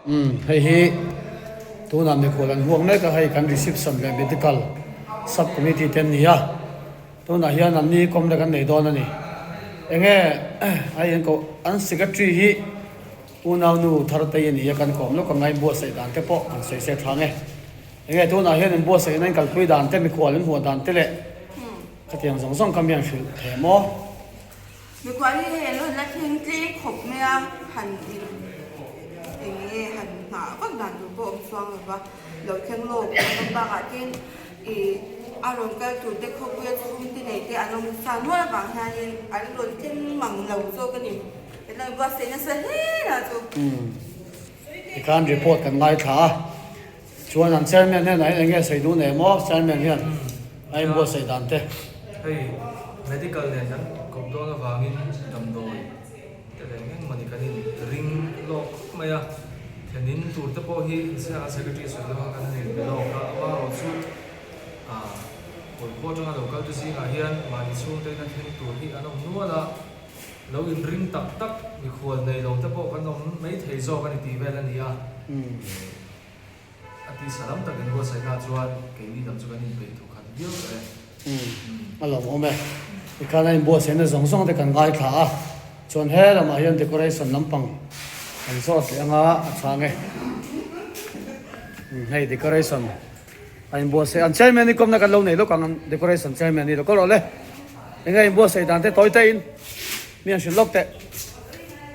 Umm hei hi tunah mikhual an huak mek a, hei kan reception leh medical sub committee te an ni a, tunah hian an ni kawm leh kan nei dawn a ni. Enge hei an koh an secretary hi unaunu Thartei a ni a, kan kawm lawk ang a, inbuatsaih dan te pawh han sawi se tha ang e. Enge tunah hian inbuatsaihna in kalpui dan te, mikhual in huah dan te leh khatiang zawng zawng kha mi an hrilh thei maw? Mikhual hi hei an rawn la thleng tleng khawp mai a, han in eng nge han nghah vak dan tur pawh a awm chuang lo va, lo thleng lawk an awm bakah tin ih a rawn kal tur te khawpuia chhungte nei te an awm sa nual avang hianin an rawn thleng mang lo zawk a ni, kan lo inbuatsaih nasa hle na chu. Tikhan report kan ngaithla a. Chuan an chairman hian a eng nge sawi duh nei maw? Chairman hian a inbuatsaih dan te. Hei medical nen kan kawp dawn avangin damdawi te leh eng mawni kan in ring lawk khawp mai a, thenin tur te pawh hi insiak a secretary sawi deuh a kan han inbe lawk a, amaherawh chu ah Kawlkhua atanga lo kal te zingah hian mahni chhungte in a thleng tur hi an awm nual a, lo inring tak tak mikhual nei lo te pawh kan awm maithei zawk a ni tih vel a ni a. A tisa lam tak in buatsaihna chuan keini lam chu kan inpeih thu khat viau tawh e. Umm a lawmawm e. Tikhan a inbuatsaihna zawng zawng te kan ngaithla a, chuan he lamah hian decoration lampang kan zawt leh anga a chhang e. Umm hei decoration a inbuatsaih an chairman hi kawmna kan lo nei lawk ang decoration chairman hi lo kal rawh le. Enge inbuatsaih dan te tawi te in mi an hrilh lawk teh.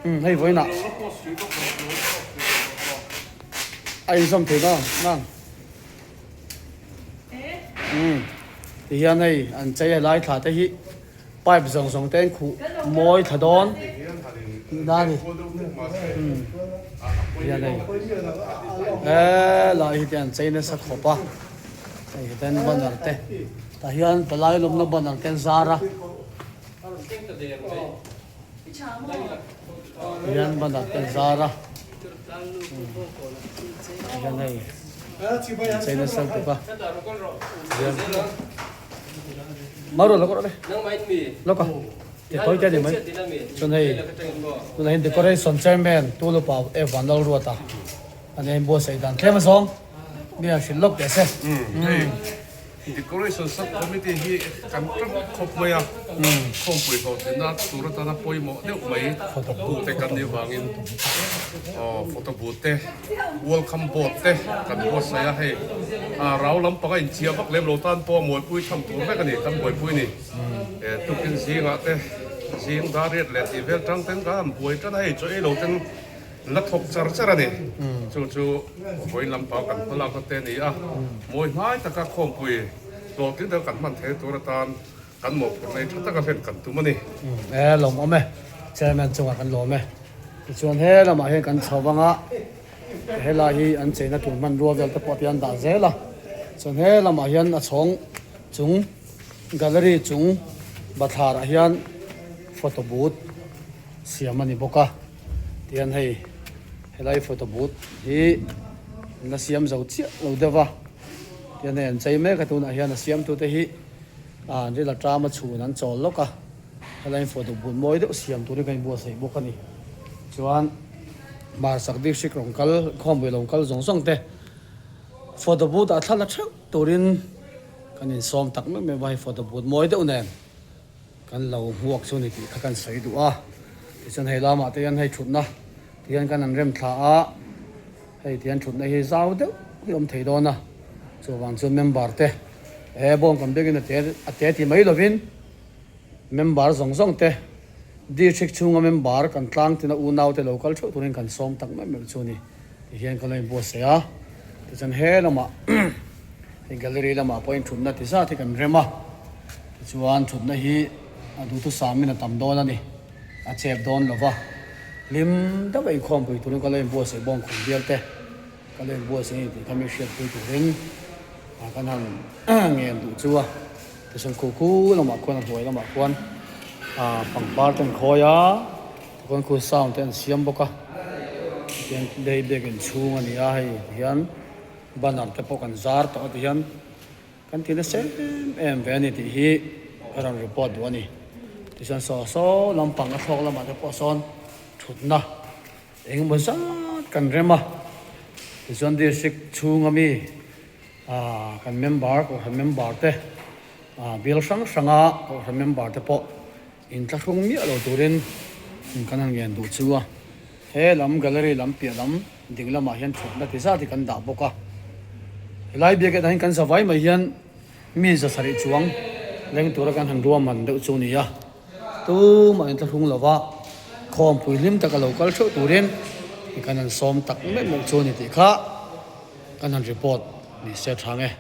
Umm hei vawiinah. A inzawm thei dawn nang. Umm ti hian hei an chei a lai thla te hi pipe zawng zawng te an khuh mawi thla dawn tihna a ni. Umm ti hian hei he lai hi te an chei nasa khawp a hei heten banner te tah hian palai lawmna banner te an zar a. Hian banner te an zar a hian hei chei nasa lutuk a hian mau rawh lo rawh le lawk a ti tawi te a ni mai chuan hei tunah hian decoration chairman Tulupa Evan Lalruata a nia inbuatsaih dan tlem azawng mi an hrilh lawk teh se. Decoration Sub Committee hi kan tap khawp mai a, khawmpui hlawhtlinna tur atana pawimawh deuh mai thawktute kan nih vangin photo booth te, welcome board te kan buatsaih a, hei rau lampanga inchhia vak lem lo tan pawh mawipui tham tur vek a ni kan buaipui ni. Tukin zingah te zing dar riat leh tih vel tang ten kan han buai tan a, hei chaw ei lo ten La thawk char char a ni. Chu chu vawiin lampang kan hmalakna te a ni a, mawi hnai taka khawmpui hlawhtling taka kan hman theih tur atan kan mawhphurhna hi tha taka hlen kan tum a ni. E lawmawm e, Chairman chungah kan lawm e. Tichuan he lamah hian kan chho vang a, helai hi an cheina tur hmanrua vel te pawh tian dah zel a. Chuan he lamah hian a chhawng chung gallery chung bathlar ah hian photo booth siam a ni bawk a. Tihian hei helai photo booth hi an la siam zo chiah lo deuh va tihian hei an chei mek a tunah hian a siamtute hi ah an ril atama chhun an chawl lawk a helai photo booth mawi deuh siam turin kan inbuatsaih bawk a ni chuan hmarchhak district rawn kal khawmpui lo kal zawng zawng te photo booth ah thla la theuh turin kan insawm tak meuh meuh va hei photo booth mawi deuh nen. Kan lo hmuak chu ni tih kha kan sawi duh a, tichuan hei lamah te hian hei thutna ti hian kan an rem thla a, hei ti hian thutna hi zau deuh hi awm thei dawn a, chuvang chuan member te he bawng kan biakin a te a te ti mai lovin member zawng zawng te district chhunga member kan tlang tina unau te lo kal theuh turin kan sawm tak meuh meuh chu ni ti hian kan lo inbuatsaih a, tichuan he lamah hei gallery lamah pawhin thutna ti zat hi kan rem a. Tichuan thutna hi a duhthusam in a tam dawn a ni, a chep dawn lo va, hlim deuh a inkhawmpui turin ka lo inbuatsaih bawng khum bial te ka lo inbuatsaih a ni tih kha mi hriatpui turin kan han ngen duh chu a. Tichuan khu khu lamah khuan a hnuai lamah khuan pangpar te an khawi a, tikhuan khu sound te an siam bawk a, tihian lei biakin chhung a ni a hei tihian banner te pawh kan zar tawh a tihian. Kan ti nasa em em ve a ni tih hi ka rawn report duh a ni. Tichuan saw saw lampang a thlawk lamah te pawh sawn thutna engemaw zat kan rem a. Tichuan district chhunga mi ah kan member kohhran member te ah bial hrang hranga kohhran member te pawh inthlahrung miah lo turin kan han ngen duh chu a. He lam gallery lam piah lam ding lamah hian thutna ti zat hi kan dah bawk a. Helai biaketah hian kan zavai mai hian mi zasarih chuang leng tura kan han ruahman deuh chu a ni a. Tumah inthlahrung lova khawmpui hlim taka lo kal theuh turin kan han sawm tak meuh meuh chu a ni tih kha kan han report ni se tha nge.